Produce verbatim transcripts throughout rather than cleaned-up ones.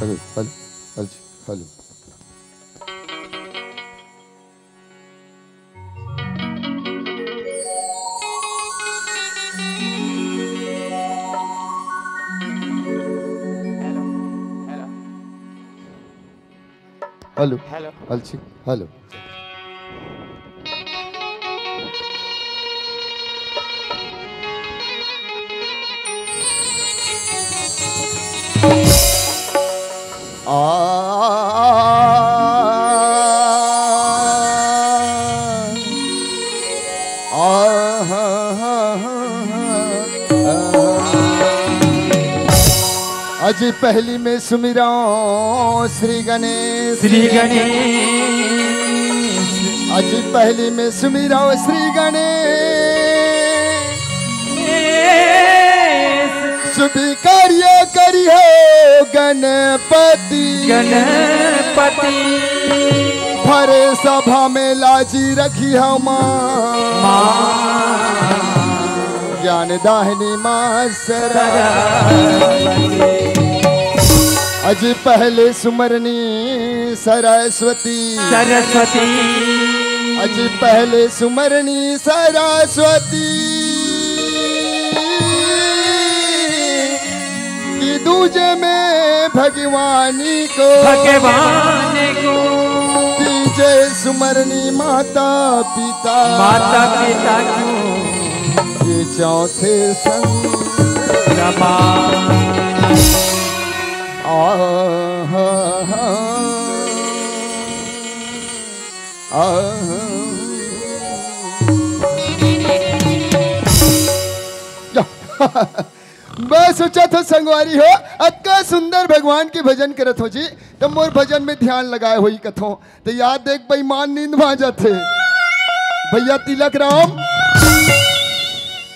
Hello, hello, hello जी, hello. Hello, hello. Hello. Hello. Hello जी, hello. आ, आ, आ, हा, हा, हा, हा, आ। अजी पहली में सुमिरौं श्री गणेश। श्री गणेश। अजी पहली में सुमिरौं श्री गणेश। शुभ कार्य करिहो गणपति। गणपति। भरे सभा में लाजी रखिहो माँ। माँ। ज्ञान दाहिनी माँ सरस्वती। सरस्वती। अजी पहले सुमरनी सरस्वती। सरस्वती। अजी पहले सुमरनी सरस्वती। कि दूजे में भगवानी को। भगवान को। तीजे सुमरनी माता पिता। माता पिता को। ये चौथे संग रमा। आहा, आहा। या। मैं सोचा था संगवारी हो, अतका सुंदर भगवान के भजन करत हो जी, त मोर भजन में ध्यान लगाए होई कथो। त याद देख बेईमान नींद मा जाथे। भैया तिलक राम,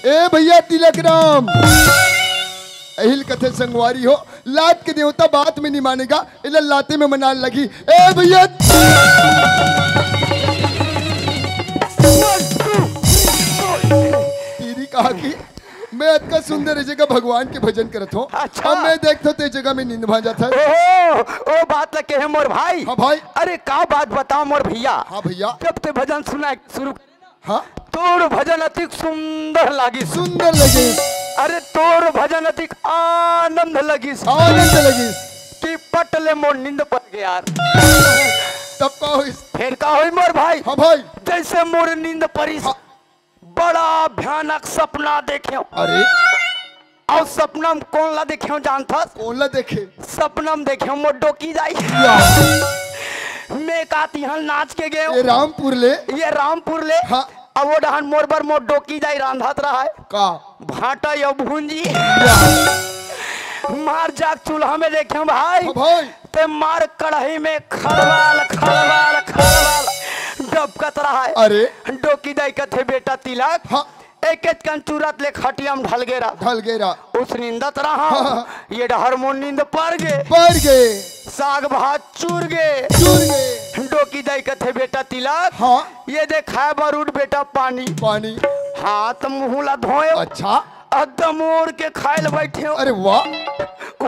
ए भैया तिलक राम, एहिल कथे संगवारी हो, लात के देवता बात में नहीं मानेगा, एला लाते में मनाल लगी। ए भैया, आखिर मैं अतका सुंदर ए जगह भगवान के भजन करत हों। अच्छा। अब मैं देखत हों ते जगह में नींद भांजत हे। ओहो, ओ बात ल कहे मोर भाई। हाँ भाई। अरे का बात बताओ मोर भैया। हाँ भैया। जब ते भजन सुना शुरू, हाँ। तोर भजन अतिक सुंदर लागिस। सुंदर लगिस। अरे तोर भजन अतिक आनंद लगिस। आनंद लगिस। कि पट ले मोर नींद पर गे यार। तब का होइस? फिर का होई मोर भाई? हाँ भाई। जैसे मोर नींद परिस, हाँ। बड़ा भयानक सपना देखेंव। अरे। अउ सपना म कोन ला देखेंव जानथस? कोन ला देखे? सपना म देखेंव मोर डोकी दाई। या। मैं का तिहां नाच के गेंव। ये रामपुर ले। ये रामपुर ले। हाँ। अब वो डहन मोर बर मोर डोकी दाई रांधत रहय। का? भांटा या भूंजी। या। मार जाग चूल्हा में देखेंव भाई। हाँ भाई। ते मार कढ़ाई में खलबल, खलबल, खलबल डबकत रहय। अरे। डोकी दाई कथे, "बेटा तिलक, हाँ। एक एक कन चूरत ले खटिया में ढल गे रहा।" ढल गे रहा। ओस निंदत रहा। हाँ। ये डहर मोर नींद पर गे। पर गे। साग भात चूर गे। चूर गे। डोकी दाई कथे, "बेटा तिलक, हाँ। ये दे खाए बर उठ बेटा पानी।" पानी। हाथ मुंह ला धोएंव। अच्छा। अउ दमोर के खाए ल बैठेंव। अरे वाह।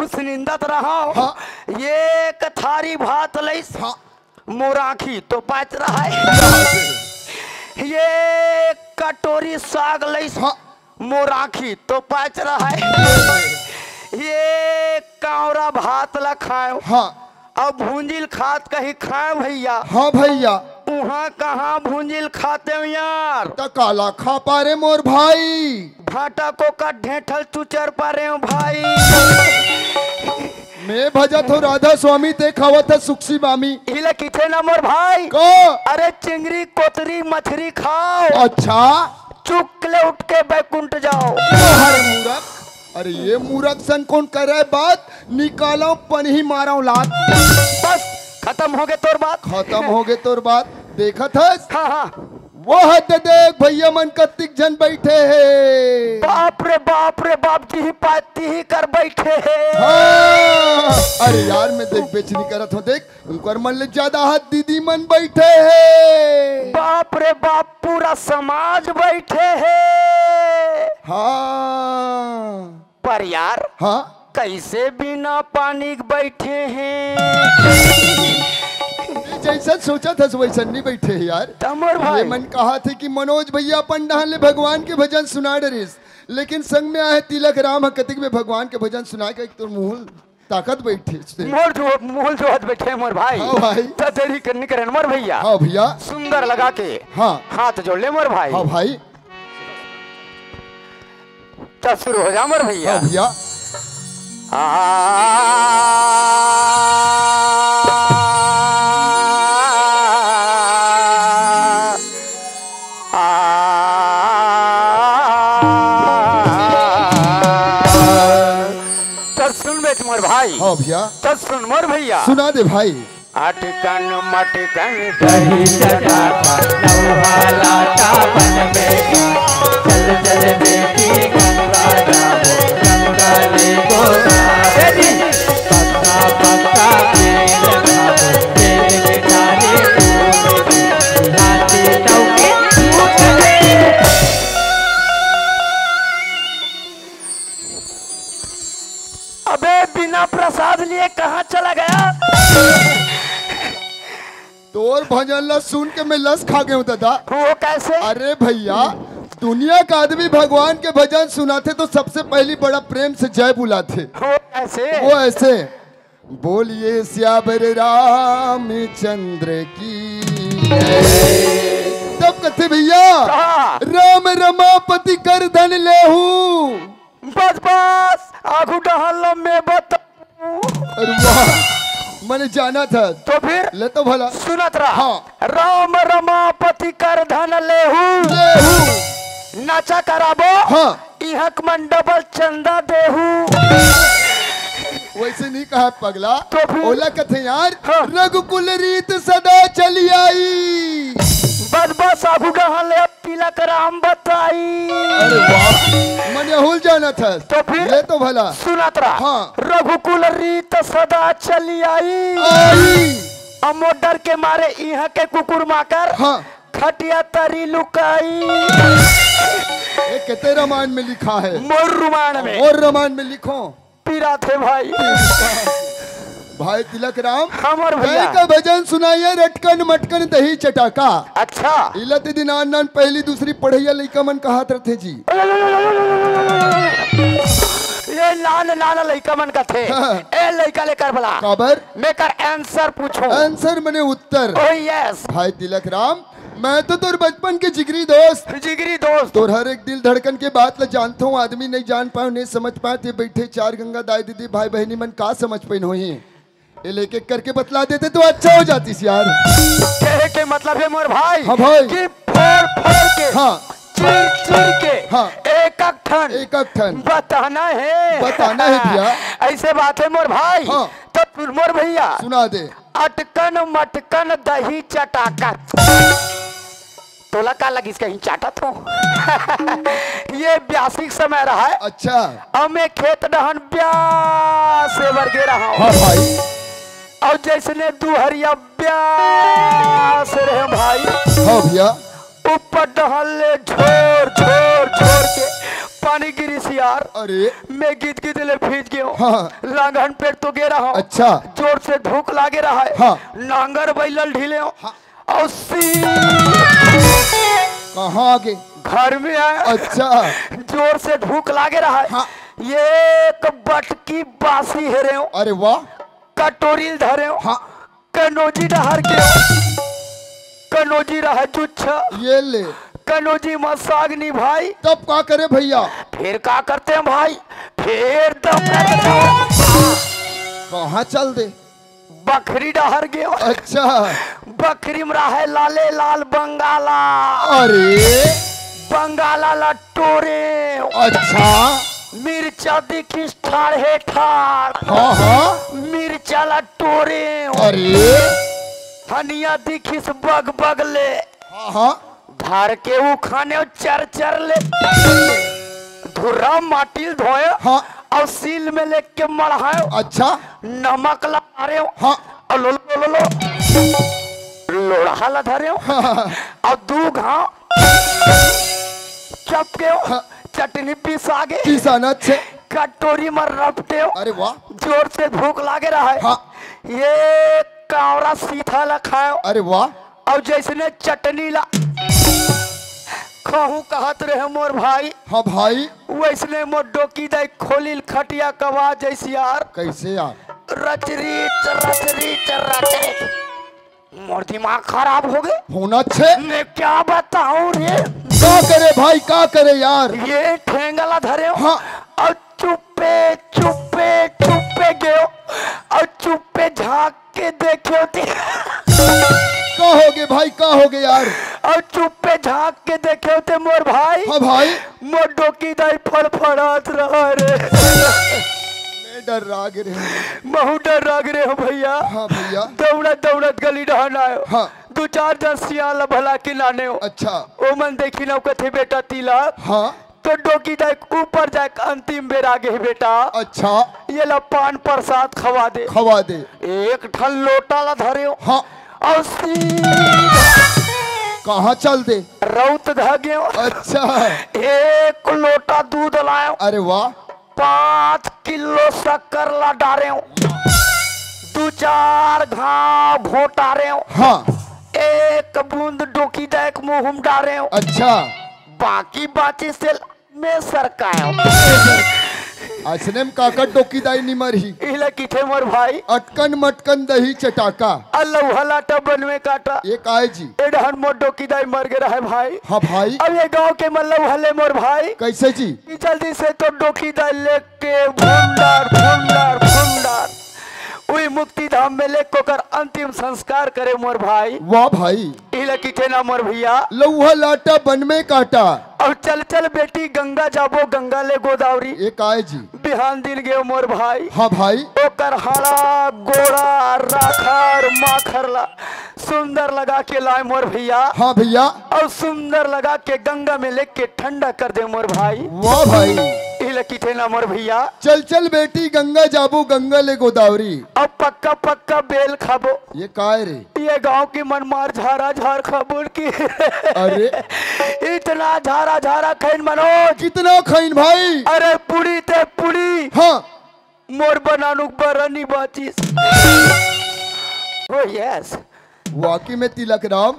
ओस निंदत रहा। हाँ। एक थारी भात लइस। हाँ। मोर आँखी तो पाँच रहय। ये कटोरी साग लइस। हाँ। मोर आँखी तो पाँच रहय। ये कांवरा भात ला खाएंव। हाँ। अब भूंजिल खात कहीं खाएंव भैया। हाँ भैया। उहाँ कहाँ भूंजिल खातेंव यार। त काला खा पारे मोर भाई। भांटा कोका ढेंठल चुचर पारेंव भाई। मैं भजत हों राधा स्वामी, ते खावत हस सुक्सी मामी। इला किथे ना मोर भाई। का? अरे चिंगरी, कोतरी, मछरी खाओ। अच्छा। चुक ले उठ के बैकुंठ जाओ। अरे मूरख, अरे ये मूरख सन कोन करे बात, निकालंव पनही मारंव लात। बस, खतम होगे तोर बात। खतम होगे तोर बात। देखत हस? हाँ, हाँ। वो हद देख भैया मन कतिक झन बइठे हे। बाप रे बाप रे बाप, जिही पाती ही कर बइठे हे। हाँ। अरे यार, मैं देख बेचनी करत हों, देख, उंकर मन ले जादा हद दीदी मन बइठे हे। बाप रे बाप, पूरा समाज बइठे हे। हाँ। पर यार, हाँ। कइसे बिना पानी के बइठे हे? जइसन सोचत हस वइसन नइ बइठे हे यार। त मोर भाई। ये मन कहत हे कि मनोज भैया अपन डहन ले भगवान के भजन सुना डरिस, लेकिन संग में आए हे तिलक राम ह, कतिक में भगवान के भजन सुनाय के एक तो मुंह ताकत बइठे हे। मोर जो, मोर जोहत बइठे हे मोर भाई। हाँ भाई। त देरी करनी करन मोर भैया। हाँ भैया। सुंदर लगा के हाँ। हाथ जोड़ ले मोर भाई। हाँ भाई। त शुरू हो जा मोर भैया। हाँ भैया। आ, आ, त सुन बे मोर भाई। हाँ भैया। त सुन मोर भैया। सुना दे भाई। अटकन मटकन दही चटाका, नौहाला सावन में का। चल चल बेटी गंगा जाबो, गंगा ले गोदावरी। पक्का पक्का तेल खाबो, तेल के डाले फूल, हाथी लौके भूत ले। अबे बिना प्रसाद लिए कहाँ चला गया? तोर भजन ला सुन के मैं लस खा गेंव दादा। वो कैसे? अरे भैया, दुनिया का आदमी भगवान के भजन सुनाथे तो सबसे पहली बड़ा प्रेम से जय बुलाथे। वो कैसे? वो ऐसे, बोलिए सियावर रामचंद्र की। तब कथे भैया, हाँ। राम रमापति कर धन लेहू। बस बस, आगू डहन ल मैं बता अरे वाह, मने जानत हस। तो फिर? ले तो भला। सुनत रह। हाँ। राम रमापति कर धन लेहू। लेहू। नाचा कराबो। हाँ। इहक मन डबल चंदा देहू। वैसे नहीं कहा पगला। तो फिर? ओला कथे यार, हाँ। रघुकुल रीत सदा चली आई। बस बस, आगू डहन ले तिलक राम बताई। अरे वाह, मने हुल जानत हस। तो फिर ले तो भला। सुनत रह। हाँ। रघुकुल रीत सदा चली आई। आई। अमो डर के मारे इहाँ के कुकुर माकर। हाँ। खटिया तरी लुकाई। ए कितने रामायण में लिखा है? मोर रुमाण में। और रामायण में लिखो। पीरा थे भाई। भाई तिलक राम, हमर भैया। गाय का भजन सुनाइए, रटकन मटकन दही चटाका। अच्छा। इलत दिन आन नान पहली दूसरी पढ़ैया लइका मन कहात रथे जी। ये नान नान लइका मन कथे। हाँ। ए लइका ले कर बला। काबर? मैं कर आंसर पूछो। आंसर मने उत्तर। ओ यस। भाई तिलक राम, मैं तो तोर बचपन के जिगरी दोस्त। जिगरी दोस्त। तोर हर एक दिल धड़कन के बात ल जानत हूँ। आदमी नहीं जान पाए, नहीं समझ पाए, ते बैठे चार गंगा दाई दीदी भाई बहनी मन का समझ पाइन होही। ये एक एक करके बतला देते तो अच्छा हो जातीस यार। कहे के मतलब है मोर भाई। हाँ भाई। कि फोड़ फोड़ के। हाँ। चिर चिर के। हाँ। एक एक ठन। एक एक ठन। बताना है। बताना है भैया। ऐसे बात है मोर भाई। हाँ। तो तू मोर भैया। सुना दे। अटकन मटकन दही चटाका। तोला का लगिस कहीं चाटत हो? ये ब्यासी के समय रहा है। अच्छा। अब मैं खेत डहन ब्यास से बर गे रहा हूँ। हाँ भाई। और जैसने दुहरिया ब्यास रहे भाई, हाँ भैया। ऊपर डहन ले झोर झोर झोर के पानी गिरिस यार। अरे। मैं गिद गिद ले भीज गयो। हाँ। लांघन पेट तो गे रहा हूँ। अच्छा। जोर से धूक लागे रहा है। हाँ। नांगर बैलल ढीले हो। हाँ। और सी कहाँ आगे? घर में आया। अच्छा। जोर से धूक लागे रहा है। हाँ। एक बटकी बासी हेरे हो। अरे वाह। कटोरी ल धरे हो। हाँ। कनोजी डहर के हो। कनोजी रहा जुच्छा। ये ले। कनोजी म साग नी भाई। तब का करे भैया? फिर का करते हैं भाई? फिर दम कहाँ चल दे? बखरी डहर गयो। अच्छा। बखरी में रहे लाले लाल बंगाला। अरे। बंगाला ला टोरे। अच्छा। मिर्चा दिखिस ठाढ़े ठाढ़। हाँ हाँ। मिर्चा ला टोरे। अरे। धनिया दिखिस बग बग ले। हाँ हाँ। धर के उखाने चर चर ले। धुर्रा माटी ल धोए। हाँ। और सील में लेके मढ़ाए। अच्छा। नमक ला मारे। हाँ। और लो लो लो लो। लोढ़ा ला धरे। हाँ। और दू घाव चपके। हाँ। चटनी पिसा गे। किसान अच्छे। कटोरी में रपटे। अरे वाह। जोर से भूख लागे रहा है। हाँ। ये कावड़ा सीथा ला खाए। अरे वाह। और जैसने चटनी ला खहू कहत रहे मोर भाई, हाँ भाई। वैसने मोर डोकी दाई खोलिल खटिया कवा जैसी यार। कैसे यार? रचरीच रचरीच रचरीच। मोर दिमाग खराब हो गए। होना छे। मैं क्या बताऊं रे? का करे भाई, का करे यार? ये ठेंगला धरे हो। हाँ। और चुप्पे चुप्पे चुप्पे गयो। और चुप्पे झांक के देखे होते। का हो गए भाई, का हो गए यार? और चुप्पे झांक के देखे होते मोर भाई। हाँ भाई। मोर डोकी दाई फड़फड़ात रहा रे। मैं डर रहा गिरे हूँ। महू डर रहा गिरे हो भैया। हाँ भैया। दौड़त दौड़त गली डहन आयो। हाँ। दू चार जन सियान ला भला के लाने हो। अच्छा। ओमन देखी ना कथे बेटा तिलक। हाँ। तो डोकी दाई के ऊपर जाए के अंतिम बेर आ गे हे बेटा। अच्छा। ये ला पान प्रसाद खवा दे। खवा दे। एक ठन लोटा ला धरे हो। हाँ। और सीधा कहाँ चल दे? रौत घा गयो। अच्छा। एक लोटा दूध लायो। अरे वाह। पाँच किलो शक्कर ला डारे हो। दू चार घाव घोटारे हो। हाँ। एक बूंद डोकी दाई के मुंह में डारे हो। अच्छा। बाकी बाची से मैं सरकायो। असने में काका डोकी दाई निमर ही। इला किथे मोर भाई। अटकन मटकन दही चटाका। अल्लाह हलाटा बनवे काटा। ये काय जी? एडहन मोर डोकी दाई मर गे रहे भाई। हाँ भाई। अब ये गांव के मल्लव हले मोर भाई। कैसे जी? कि जल्दी से तो डोकी दाई लेके भुंडार भुंडार भुंडार उही मुक्ति धाम में लेके ओकर अंतिम संस्कार करे मोर भाई। वाह भाई। इला किथे ना मोर भैया। लौहा लाटा बन में काटा। अब चल चल बेटी गंगा जाबो गंगा ले गोदावरी। ये काय जी? बिहान दिन गयो मोर भाई। हाँ भाई। ओकर हाड़ा गोड़ा राखर माखर ला सुंदर लगा के लाए मोर भैया। हाँ भैया। और सुंदर लगा के गंगा में लेके ठंडा कर दे मोर भाई। वाह भाई। इला किथे ना मोर भैया। चल चल बेटी गंगा जाबो गंगा ले गोदावरी। अब पक्का पक्का बेल खाबो। ये काय रे? ये गांव की मन मार झारा झार खाबो की। अरे। इतना कितना झारा झारा खइन मनोज। कितना खइन भाई? अरे पूरी ते पूरी। हाँ। मोर बनानुक बरा नी बाचिस। ओ यस। वाकई में तिलक राम,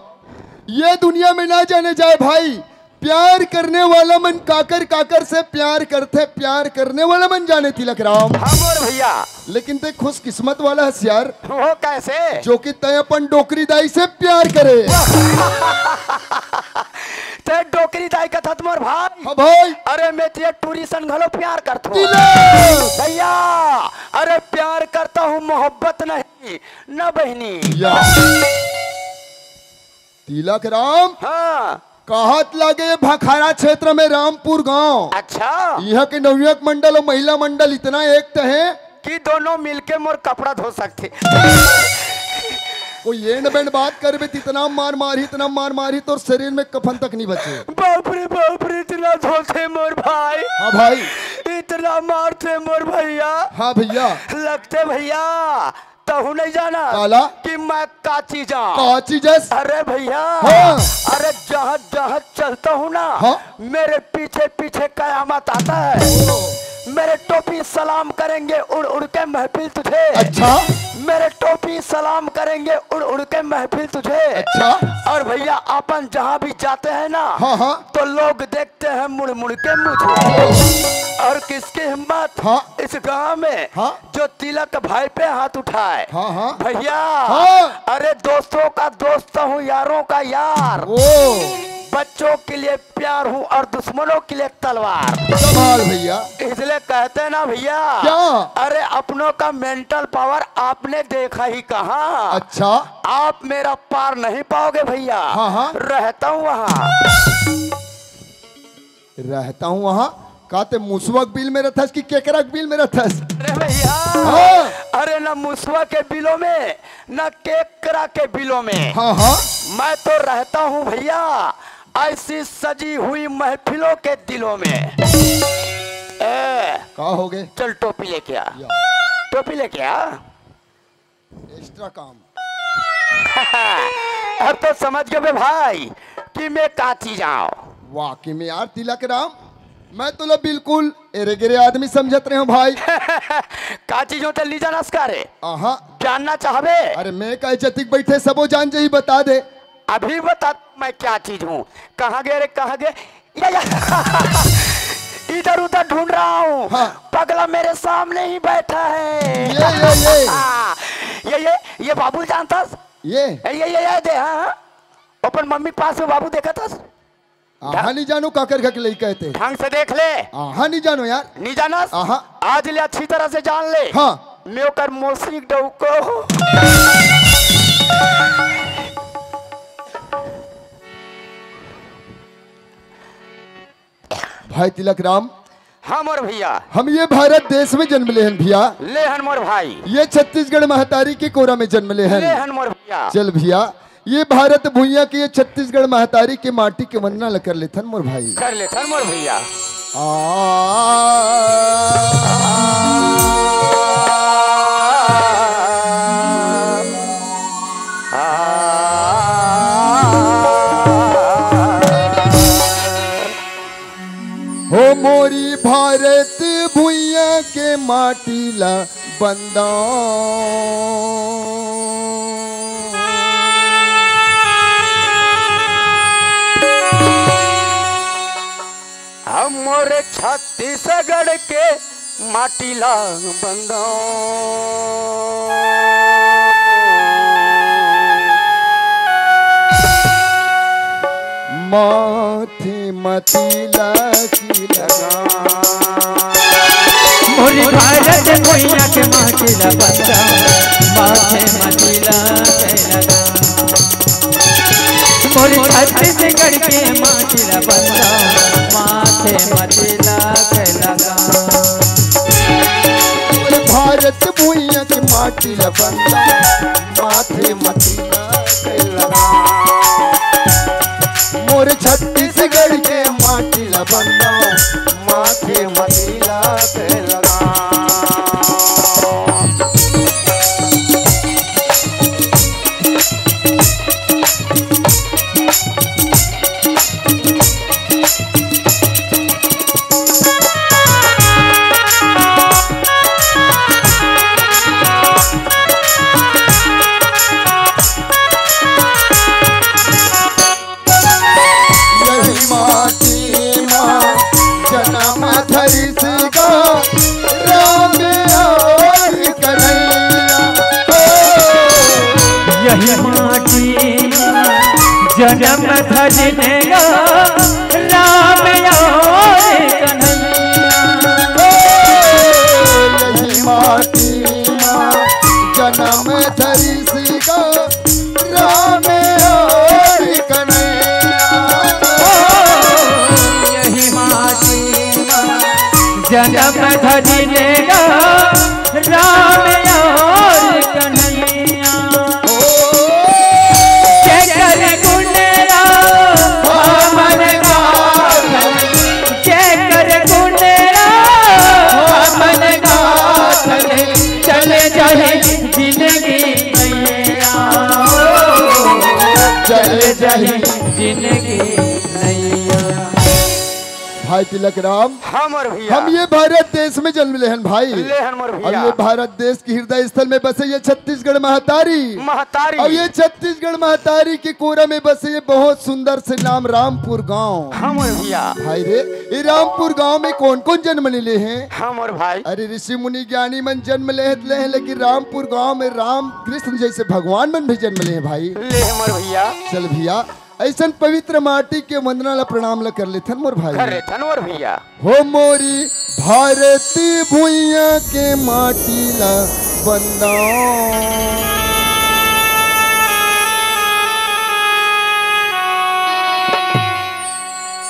ये दुनिया में ना जाने जाए भाई, प्यार करने वाला मन काकर काकर से प्यार करथे, प्यार करने वाला मन जाने तिलक राम। हाँ मोर भैया। लेकिन ते खुशकिस्मत वाला हस यार। वो कैसे? जो कि तय अपन डोकरी दाई से प्यार करे। ते डोकरी दाई कथस मोर भाई। हाँ भाई। अरे मैं ते टूरी सन घलो प्यार करथों। तिलक। भैया, अरे प्यार करता हूँ, मोहब्बत नहीं ना बहनी। या। तिलक राम। हाँ। कहत लागे भखारा क्षेत्र में रामपुर गांव। अच्छा। इहाँ के नवयुवक मंडल अउ महिला मंडल इतना एकता हे कि दोनों मिलके मोर कपड़ा धो सकथे। कोई एंड बैंड बात करबे त इतना मार मारही, इतना मार मारही, तोर शरीर में कफन तक नहीं बचे। बाप रे बाप रे, इतना धोथे मोर भाई। हाँ भाई। इतना मारथे मोर भैया। हाँ भैया। लगथे भैया तहूँ नहीं जाना काला? कि मैं का चीज हूँ। का चीज हस? अरे भैया, हाँ। अरे जहाँ जहाँ चलता हूँ ना, हाँ। मेरे पीछे पीछे कयामत आता है। मेरे टोपी सलाम करेंगे उड़ उड़ के महफिल तुझे। अच्छा। मेरे टोपी सलाम करेंगे उड़ उड़ के महफिल तुझे। अच्छा। और भैया अपन जहाँ भी जाते हैं ना, हाँ, हाँ। तो लोग देखते हैं मुड़ मुड़ के मुझे। और किसकी हिम्मत हाँ। इस गांव में हाँ। जो तिलक भाई पे हाथ उठाए। हाँ, हाँ। भैया, हाँ। अरे दोस्तों का दोस्त हूँ, यारों का यार। ओ। बच्चों के लिए प्यार हूँ और दुश्मनों के लिए तलवार। कमाल भैया। इसलिए कहते ना भैया, क्या? अरे अपनों का मेंटल पावर आपने देखा ही कहाँ। अच्छा। आप मेरा पार नहीं पाओगे भैया। हाँ, हाँ। रहता हूँ वहाँ। रहता हूँ वहाँ। का ते मुसवा के बिल में रहथस कि केकरा के बिल में रहथस? अरे भैया, हाँ। अरे ना मुसवा के बिलों में, ना केकरा के बिलों में। हाँ, हाँ। मैं तो रहता हूँ भैया ऐसी सजी हुई महफिलों के दिलों में। ए, का हो गए? चल टोपी लेके आ। या। टोपी लेके आ। एक्स्ट्रा काम। अब तो समझ गए बे भाई कि मैं का चीज आऊं। वाकई में यार तिलक राम, मैं तो ला बिल्कुल एरे गिरे आदमी समझत रहे हूँ भाई। का चीज हो तो ली जानस का रे? आहा। जानना चाहबे? अरे मैं का जतिक बैठे सबो जान जही बता दे। अभी बता मैं क्या चीज हूँ। कहाँ गए रे, कहाँ गए? या, या। इधर उधर ढूंढ रहा हूँ। हाँ। पगला मेरे सामने ही बैठा है। ये, ये, ये। ये, ये, ये बाबू जानता? ये? ये, ये, ये दे, हाँ, हाँ। अपन मम्मी पास में बाबू देखा था? आहा, नहीं जानो काकर घर के लइका हे ते। ढंग से देख ले। आहा, नहीं जानो यार। नहीं जानस? आहा। आज ले अच्छी तरह से जान ले। हाँ। मैं ओकर मौसी डौको। भाई तिलक राम। हाँ मोर भैया। हम ये भारत देश में जन्म ले हन भैया। ले हन मोर भाई। ये छत्तीसगढ़ महतारी के कोरा में जन्म ले हन। ले हन मोर भैया। चल भैया, ये भारत भुइयां के, ये छत्तीसगढ़ महतारी के माटी के वंदना ल कर लेथन मोर भाई। कर लेथन मोर भैया। आ, आ, हो मोरी भारत भुइयां के माटी ला बंदो। हम मोर छत्तीसगढ़ के माटी ला बंदो। माथे म तिलक लगा। मोरी भारत भुइयां के माटी ला बंदो, माथे म तिलक लगा। मोरी छत्तीसगढ़ के माटी ला बंदो, माथे म तिलक लगा। मोरी भारत भुइयां के माटी ला बंदो, माथे म तिलक लगा। मोर छत्तीसगढ़ के माटी ला बंदो, माथे म तिलक लगा। राम और कन्हैया। यही माटी मा जनम धरिस गा राम और कन्हैया। यही माटी मा जनम धरिस गा राम और कन्हैया। जेकर गुण राम मन गाथन, जेकर गुण राम मन गाथन, चल जाही जिनगी नैया, चल जाही जिनगी नैया। भाई तिलक राम, हाँ मोर भैया। हम ये भारत देश में जन्म लेहन भाई। लेहन मोर अब भैया। ये भारत देश के हृदय स्थल में बसे ये छत्तीसगढ़ महतारी। महतारी। अब ये छत्तीसगढ़ महतारी के कोरा में बसे ये बहुत सुंदर से नाम रामपुर गांव। हाँ मोर भैया। भाई रे, ये रामपुर गांव में कौन कौन जन्म ले ले हैं? हाँ मोर भाई। अरे ऋषि मुनि ज्ञानी मन जन्म लेहत ले हैं, लेकिन रामपुर गांव में राम कृष्ण जैसे भगवान मन भी जन्म ले हैं भाई। ले हैं मोर भैया। चल भैया, ऐसन पवित्र माटी के वंदना ला प्रणाम ला कर लेथन मोर भाई। कर लेथन मोर भैया। हो मोरी भारती भुइयां के माटी ला वंदन।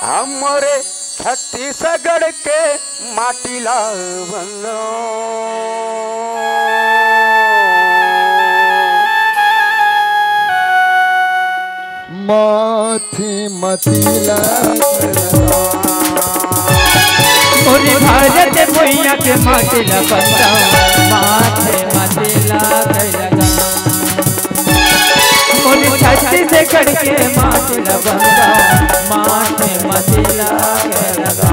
हमरे छत्तीसगढ़ के माटी ला वंदन। माथे मतिला मोरी भारत भुइयां के माटी ला वंदन, माथे मतिला कैलगा। मोरी छत्तीसगढ़ के माटी ला वंदन, माथे मतिला कैलगा।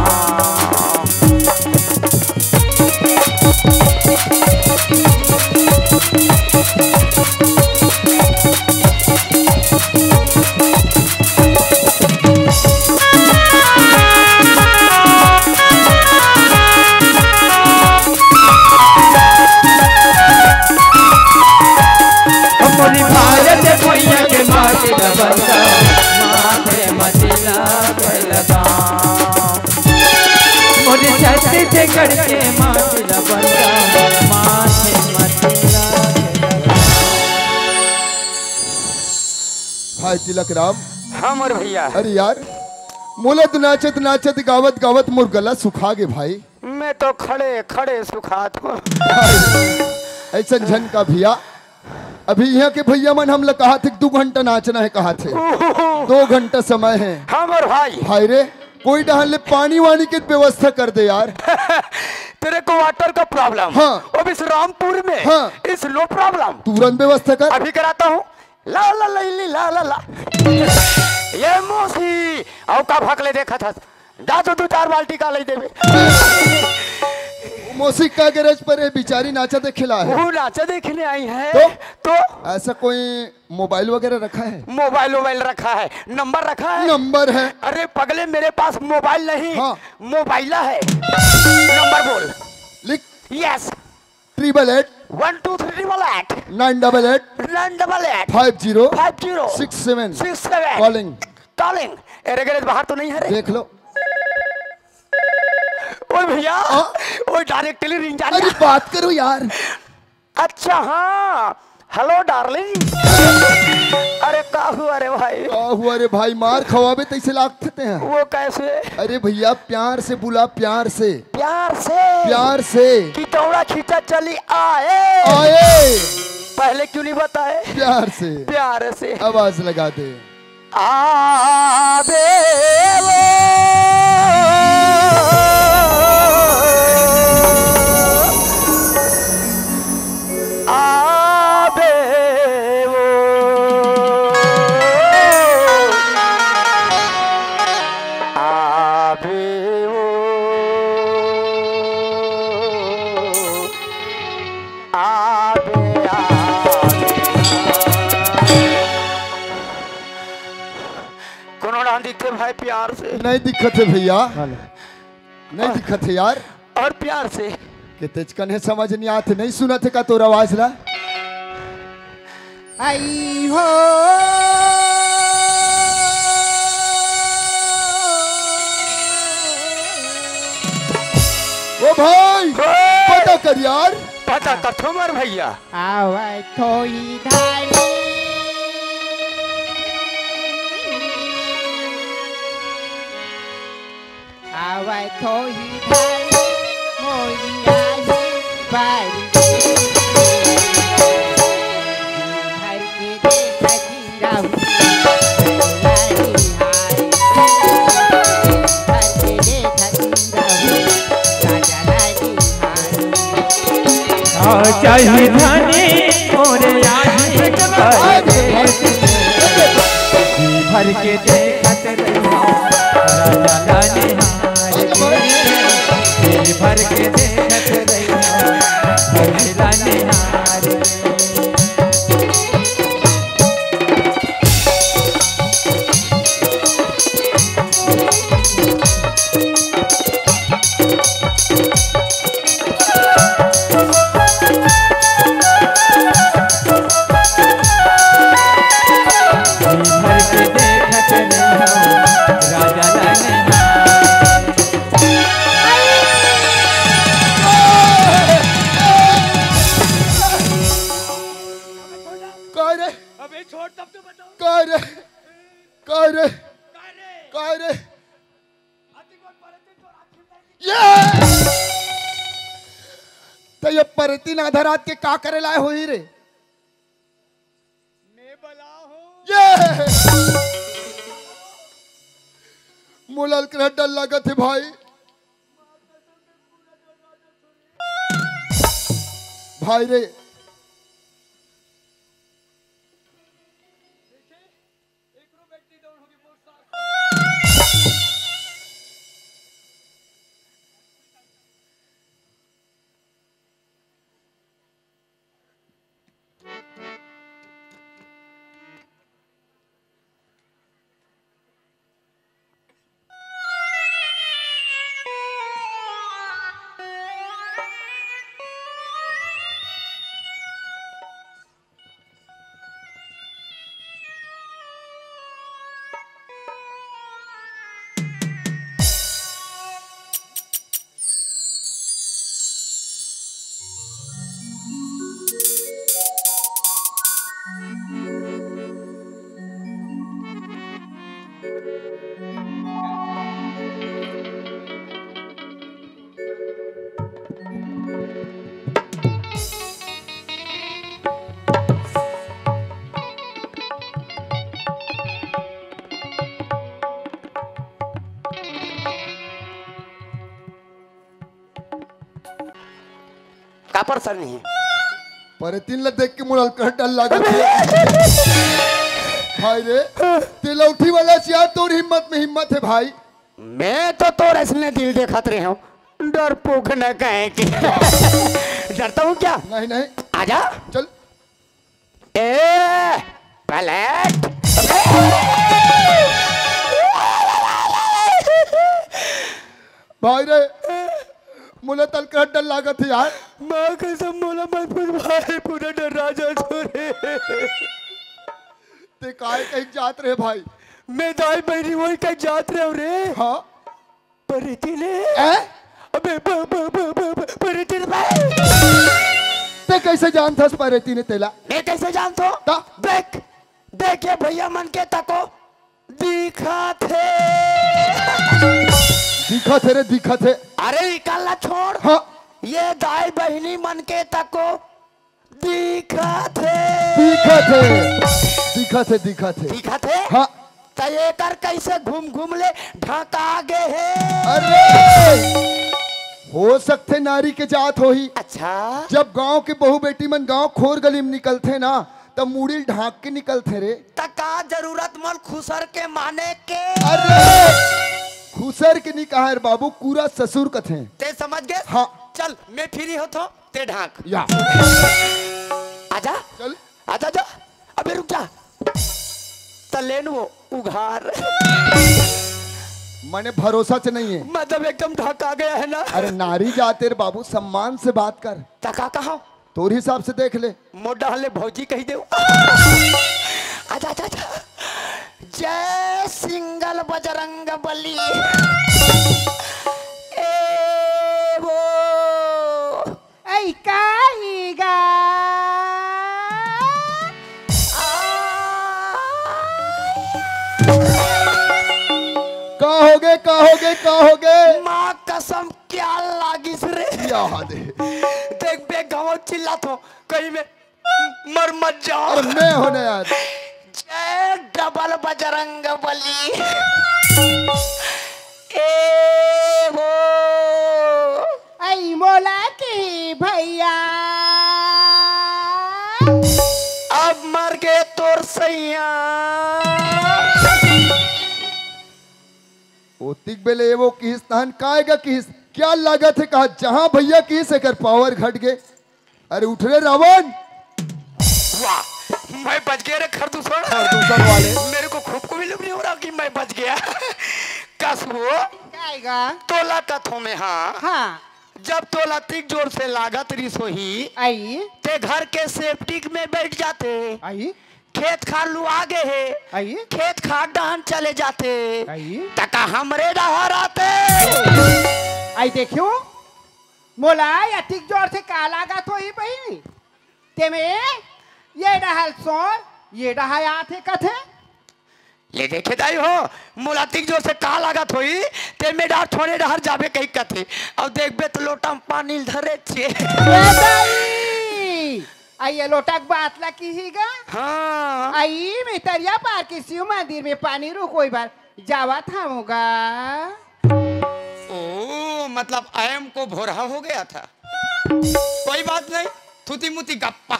मोरी भारत भुइयां के माटी ला वंदन, माथे मतिला कैलगा। मोरी छत्तीसगढ़ के माटी ला वंदन, माथे मतिला कैलगा। भाई तिलक राम। हाँ मोर भैया। अरे यार, मोला तो नाचत नाचत, गावत गावत मोर गला सुखा गे भाई। मैं तो खड़े खड़े सुखात हूँ। ऐसन झन का भैया, अभी यहाँ के भैया मन हमला कहा थे कि दू घंटा नाचना है, कहा थे दो घंटा समय है। हाँ मोर भाई। भाई रे, कोई डहर ले पानी वानी के व्यवस्था कर दे यार। तेरे को वाटर का प्रॉब्लम? हाँ। अब इस रामपुर में हाँ। इस लो प्रॉब्लम। तुरंत व्यवस्था कर। अभी कराता हूँ। ला ला ला ली, ला ला ला। ये मौसी, अउ का भकले देखत हस? जा तो दू चार बाल्टी का लई देबे। मौसी का गरज पर है, बिचारी नाचा देखे ला है। वो नाचा देखने आई है। तो? तो? ऐसा कोई मोबाइल वगैरह रखा है? मोबाइल वोबाइल रखा है, नंबर रखा है। नंबर है। अरे पगले, मेरे पास मोबाइल नहीं, हाँ। मोबाइला है। नंबर बोल। लिख। Yes. Triple eight. One two three triple eight. Nine double eight. Nine double eight. Five zero. Five zero. Six seven. Six seven. Calling. Calling. अरे गरज बाहर तो नहीं है रे? देख लो। ओए भैया, हाँ? ओए डायरेक्टली रिंग जा अरे रहा। बात करो यार। अच्छा हाँ, हेलो डार्लिंग। अरे का हुआ रे भाई? का हुआ रे भाई? मार खवाबे तैसे लागथे ते हैं। वो कैसे? अरे भैया प्यार से बुला, प्यार से। प्यार से? प्यार से। कि दौड़ा खींचा चली आए। आए। पहले क्यों नहीं बताए? प्यार से। प्यार से। आवाज लगा दे। आबे वो, आबे वो, आबे वो, आबे, आबे। कोनो ना दिखते भाई प्यार से। नहीं दिखत है भैया, नहीं दिखत है यार। और प्यार से। के तेजकन है, समझ नहीं आते, नहीं सुनत है का तोर आवाज ला? आई हो। करियार। पता कथो मोर भैया। आवत होही धानी। आवत होही धानी, मोरी आही बारी। घर के देखत रहू, रानी हाय। घर के देखत रहू, राजा रानी हाय। आ जाही धनी मोरे आही बारी। जी भर के देखत रहिहा, राजा ला निहार के। जी भर के देखत रहिहा, राजा ला निहार के। जी भर के देखत रहिहा, राजा ला निहार। का रे? अबे छोड़, तब तो बताओ। का रे? का रे? का रे? का रे? ये! त ये परती ना धरात के का करे लाए होही रे? मैं बला हूँ। ये! मोला अलकरहा डर लागत हे भाई। भाई रे। का परेशानी हे? परतिन ला देख के मोला अलकरहा डर लागत हे। भाई रे, ते लौठी वाला सियार, तोर हिम्मत में हिम्मत हे भाई। मैं तो तोर अइसने दिल देखत रहे हूँ, डरपोक न कहे के। डरता हूँ क्या? नहीं, नहीं। आजा। चल। ए, पलट। भाई रे, मोला त अलकरहा डर लागत हे यार। माँ कसम, मोला मत पूछ भाई, पूरा डर्रा जात हों रे। ते काय कहिके जात रहे भाई? मैं दाई बहिनी होही कहिके जात रहे हों रे। हाँ। परतिन हे। हैं? अबे, प-, प-, परतिन हे। ते कइसे जानथस परतिन हे तेला? मैं कइसे जानथों? त? देख, देख ये भैया मन के तको, दिखत हे। दिखत हे रे, दिखत हे। अरे, इकर ला छोड़। हाँ। ये दाई बहिनी मन के तको दिखत हे। दिखत हे, दिखत हे, दिखत हे। दिखत हे? हाँ। त एकर कइसे घूम घूम ले ढका गे हे? अरे, हो सकथे नारी के जात होही। अच्छा। जब गांव के बहू बेटी मन गांव खोर गली में निकलथे ना, त मुड़ी ल ढांक के निकलथे रे। त का जरूरत मन खुसर के माने के? अरे, खुसर के नी कहे रे बाबू, कूरा ससुर कथे। ते समझ गे? हाँ। चल, मैं free होथों, ते ढांक। या। आजा। चल। आजा, जा। अबे रुक जा। त ले न वो उघार। मने भरोसा च नहीं हे। मतलब एकदम ढका गया है ना। अरे नारी जात हे रे बाबू, सम्मान से बात कर। त का कहा? तोर हिसाब से देख ले। मोर डहर ले भौजी कहि देव। आजा, आजा, आजा। जय सिंगल बजरंग बली। ए वो। ए का होगे, का होगे? माँ कसम, क्या लागिस रे? याद है। देख बे, गाँव चिल्लात हो, कहीं में मर मत जाओ। अरे मैं होने यार। जय डबल बजरंग बली। ए हो। आई मोला के भैया। अब मर गे तोर सैया। ओतिक बेले ये वो किहिस तहन काय गा किहिस? क्या लागत है कहा जहां भैया किहिस एकर पावर घट गे। अरे उठ रे रावण। वाह, मैं बच गया रे खरदूसर। खरदूसर वाले। मेरे को खुद को भी मालूम नहीं हो रहा कि मैं बच गया। कस वो काय गा? तोला कथों में, हाँ। हाँ। जब तोला अतिक जोर से लागत रिस होही, आई। ते घर के सेप्टिक में बैठ जाते। आई। खेत खार लुआ गे हे। आई। खेत खार डहन चले जाते। आई। तका हमरे डहर आते। आई देखियो, मोला अतिक जोर से का लागत होही बहिनी। तेमे ये डहर सोर, ये डहर आथे कथे। ले देखे दाई हो, मोला अतिक जोर से का लागत होही, ते में डहर थोड़े डहर जाबे कही कथे। अब देखबे तो लोटा में पानी धरे छे। ए दाई, आई ये लोटा के बात ला किही गा। हाँ। आई मैं तरिया पार के शिव मंदिर में पानी रोकोई बर जावत हवं गा। ओ, मतलब I am को भोरहा हो गया था। कोई बात नहीं, थुती मुती गप्पा।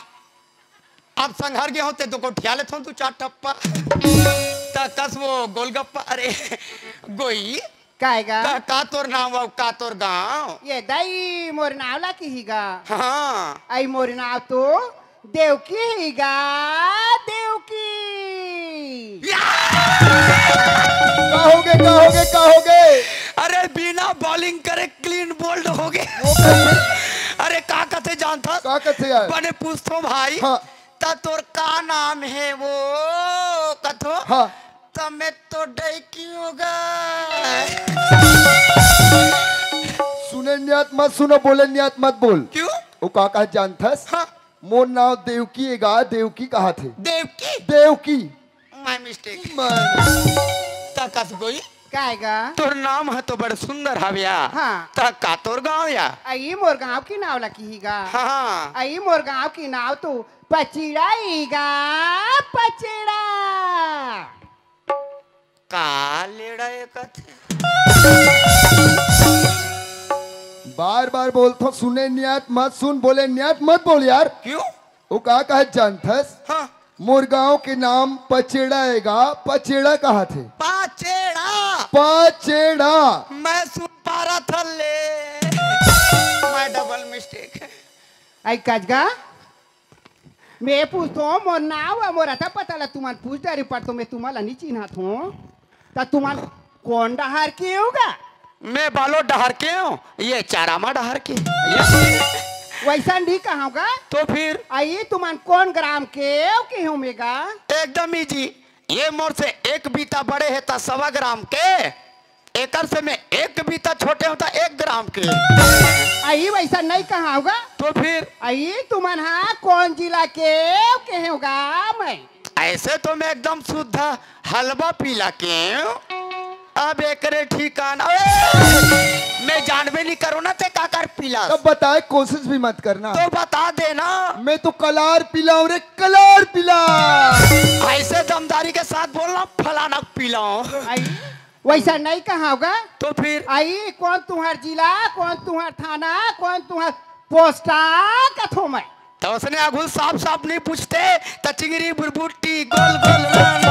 अब संघर गे होते तो कोठिया लेथों तू चार टप्पा। त कस वो गोलगप्पा, अरे गोई। काय गा? का, का तोर नाम अउ का तोर गांव? ये दाई मोर नाव ला किही गा। हाँ। आई मोर नाव तो देवकी ही गा, देवकी। का होगे, का होगे, का होगे? अरे बिना बॉलिंग करे क्लीन बोल्ड हो गए। अरे का कथे जानता? का कथे यार? बने पूछतो भाई। हाँ। त तोर का नाम है वो कथो? हाँ। त मैं तो डैकी होगा। सुने न्यात मत सुनो, बोले न्यात मत बोल। क्यों? वो का कहा जानथस? हाँ। मोर नाव देवकी एगा, देवकी कहा थे। देवकी। देवकी। My mistake। मैं त कस गोई। काय गा? तोर नाम है तो बड़ सुंदर हव्या। हाँ। त का तोर गांव या? आई मोर गांव की नाव ला किही गा। हाँ। आई मोर गांव की नाव तो पचिड़ा ही गा, पचिड़ा। का लेड़ा ये कथे? बार बार बोलथो, सुने न्यात मत सुन, बोले न्यात मत बोल यार। क्यों? वो का कहा जानथस? हाँ। मोर गांव के नाम पचेड़ा एगा, पचेड़ा कहा थे। पाचेड़ा। पचेड़ा। मैं सुन पा रहा था ले। My double mistake। आई कजगा, मैं पूछतो मोर नाव अउ मोर अता पता ला तुमन पूछ डारे पर तो मैं तुमन ला नहीं चिन्हत हूँ। त तुमन कोन डहर के हो गा? मैं बालो डहर के हूँ, ये चारामा डहर के। वैसा नहीं कहा गा। तो फिर? आई तुमन कोन ग्राम के हो के हो मेगा? एकदम easy। ये मोर से एक बीता बड़े है त सवा ग्राम के, एकर से मैं एक बीता छोटे होता एक ग्राम के। आई वैसा नहीं कहा होगा। तो फिर? आई तुमन हा कोन जिला के हो के हो गा? मैं ऐसे तो मैं एकदम शुद्ध हलवा पीला के हूँ। अब एकरे ठिकाना, ओए! मैं जानबे नहीं करो ना ते काकर पीला। तब बताए, कोशिश भी मत करना। तो बता देना। मैं तो कलार पिलाऊं रे, कलार पिला। ऐसे दमदारी के साथ बोलना, फलाना पिलाऊं। आई वैसा नहीं कहा होगा। तो फिर? आई कोन तुहर जिला, कोन तुहर थाना, कोन तुहर पोस्टा कथो मैं। तो उसने अगुल साफ साफ नहीं पूछते, तो चिंगरी बुरबुट्टी गोल गोल रंग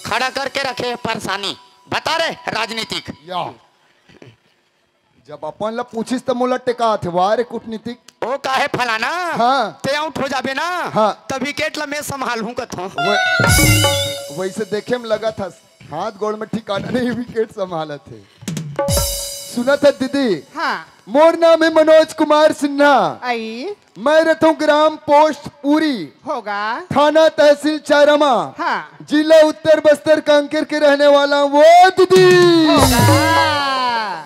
खड़ा करके रखे है परेशानी। बता रहे राजनीतिक। या। जब अपन ला पूछिस त मोला टेका आथे, वाह रे कूटनीतिक। ओ काहे फलाना? हाँ। ते आउट हो जाबे ना? हाँ। त विकेट ला मैं संभालहूं कथों। वै-, वैसे देखे में लगा था, हाथ गोड़ में ठिकाना नहीं, विकेट संभालत हे। सुनत हस दीदी? हाँ। मोर नाम है मनोज कुमार सिन्हा। आई मैं रथों ग्राम पोस्ट पूरी, होगा। थाना तहसील चारामा, हाँ। जिला उत्तर बस्तर कांकेर के रहने वाला हूँ वो दीदी। होगा।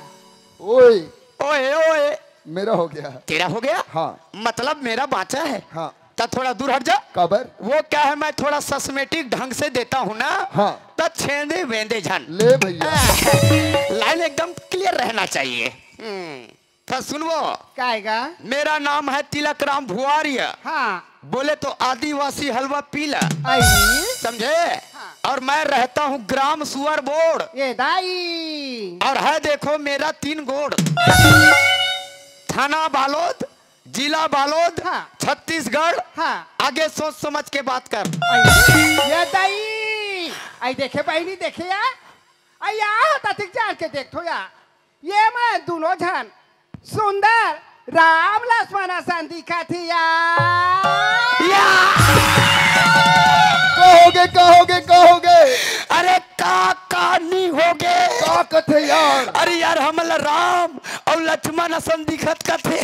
ओए, ओए ओए, मेरा हो गया। तेरा हो गया? हाँ। मतलब मेरा बाँचा है? हाँ। त थोड़ा दूर हट जा। काबर? वो क्या है, मैं थोड़ा सिस्टमेटिक ढंग से देता हूँ ना, हाँ। त छेंदे वेंदे झन। ले भैया। लाइन एकदम क्लियर रहना चाहिए। हम्म, त सुनवो। कायगा? मेरा नाम है तिलक राम भुआरिया। हाँ। बोले तो आदिवासी हलवा पीला। आई। समझे? हाँ। और मैं रहता हूँ ग्राम सुअर बोर्ड। ये दाई। और है देखो मेरा तीन गोड़। थाना बालोद, जिला बालोद, हाँ। छत्तीसगढ़। हाँ। आगे सोच समझ के बात कर। आई, ये दाई, आई देखे बहिनी, देखे या, आई या होता ठीक जान के देख थो या, ये मैं दोनों झन सुंदर राम लक्ष्मण असन दिखत ही या। या! कहोगे, कहोगे, कहोगे? अरे का, का नी होगे? का कथे यार? अरे यार, हमला राम अउ लक्ष्मण असन दिखत कथे।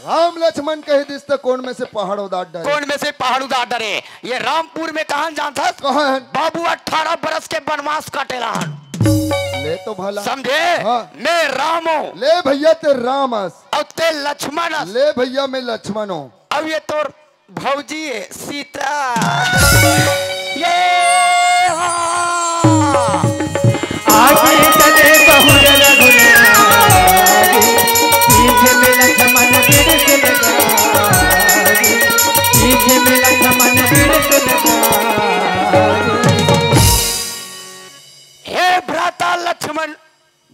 राम लक्ष्मण कहि दिस त कोन में से पहाड़ उदार डरे? कोन में से पहाड़ उदार डरे? ये रामपुर में कहां जानथस? कहां हन? बाबू अठारह बरस के बनवास काटेला हन। ले तो भला। समझे? हाँ। मैं राम हूँ। ले भैया ते राम अस। अउ ते लक्ष्मण अस। ले भैया मैं लक्ष्मण हूँ। अब ये तोर भौजी है सीता। ये हाँ। आगे चले बहुर रघुनाथ, पीछे में लक्ष्मण बिरस लगा, पीछे में लक्ष्मण बिरस लगा। हे भ्राता लक्ष्मण,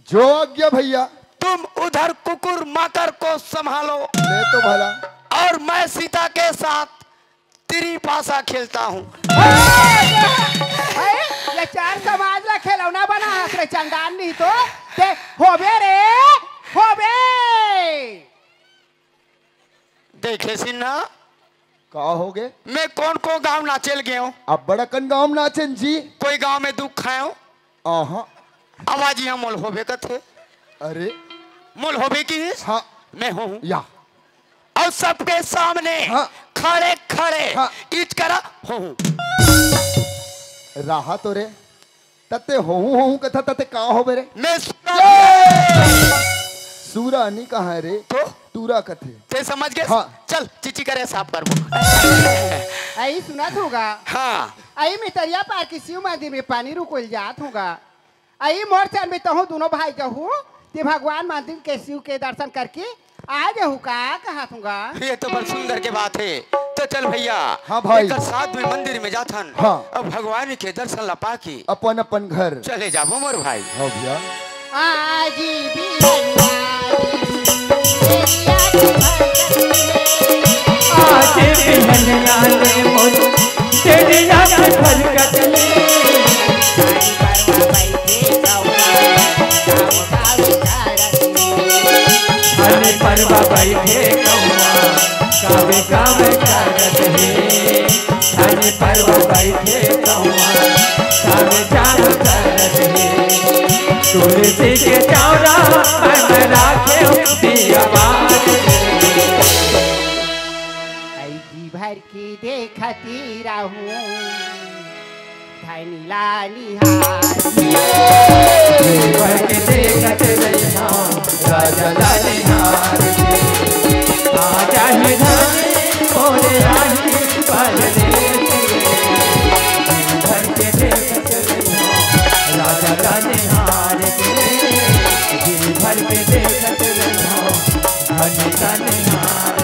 जो आज्ञा भैया। तुम उधर कुकुर माकर को संभालो। ले तो भला। और मैं सीता के साथ तिरी पासा खेलता हूँ। अरे, ये चार समाज ला खिलौना बना हस रे चंडाल, नहीं तो ते होबे रे, होबे। देखे सिन्हा, का होगे? मैं कौन कौन गांव नाचेल गए हूँ? अब बड़ा कन गांव नाचेन जी। कोई गांव में दुख खाए हूँ? आहा। आवाज यहाँ मोल होबे कथे। अरे। मोल होबे की? हाँ। मैं हूँ। या। और सबके सामने हाँ। खड़े खड़े हाँ। इच करा हूँ। रहा तो रे। तते होहू होहू कथा तते का होबे रे? मैं सूरा। ए! सूरा नी कहा रे। तो? टूरा कथे। ते समझ गए? हाँ। चल, चिची करे साफ करबो। आई सुनत होगा। हाँ। आई मैं तरिया पार के शिव मंदिर में पानी रुकोल जात होगा। आई मोर चल में तहूँ दोनों भाई जहू, ते भगवान मंदिर के शिव के दर्शन करके आ जाहू का कहत हूँगा। ये तो बड़ सुंदर के बात है। तो चल भैया, हाँ भाई। एकर साथ में मंदिर में जाथन। हाँ। अब भगवान के दर्शन ला पाके अपन अपन घर चले जाबो मोर भाई। हाँ भैया। आज भी आज बिहनिया ले मोर तेरी याद भरकत ले। अरे परवा बैठे कौआ, कावे कावे करत हे। अरे परवा बैठे कौआ, कावे कावे करत हे। तुलसी के चौरा पर मैं राखे दिया बार। आई जी भर के देखती रहूं। धनी ला निहार। भर के देखत रहिया, राजा ला निहार। आ जाही धनी मोरे राही परदेस। भर के देखत रहिया, राजा ला निहार। भर के देखत रहिया, धनी ला निहार।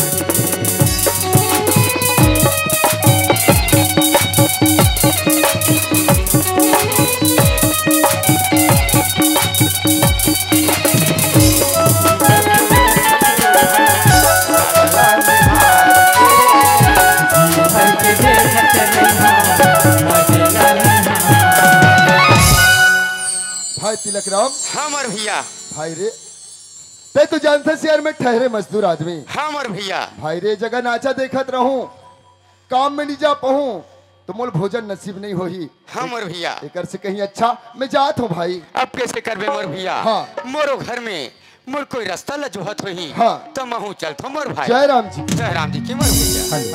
भाई तिलक राम। हाँ मोर भैया। भाई रे, तैं तो जानथस यार, मैं ठहरे मजदूर आदमी। हाँ मोर भैया। भाई रे, जगह नाचा देखत रहूं, काम में नहीं जा पाऊं, तो मोल भोजन नसीब नहीं होही। हाँ मोर भैया। एकर से कहीं अच्छा मैं जात हूँ भाई। अब कैसे करबे मोर भैया? हाँ। मोरो घर में मोर कोई रास्ता ला जोहत होही। हाँ। तो महूँ चलथो मोर भाई। जय राम जी। जय राम जी की मोर भैया। हाँ जी।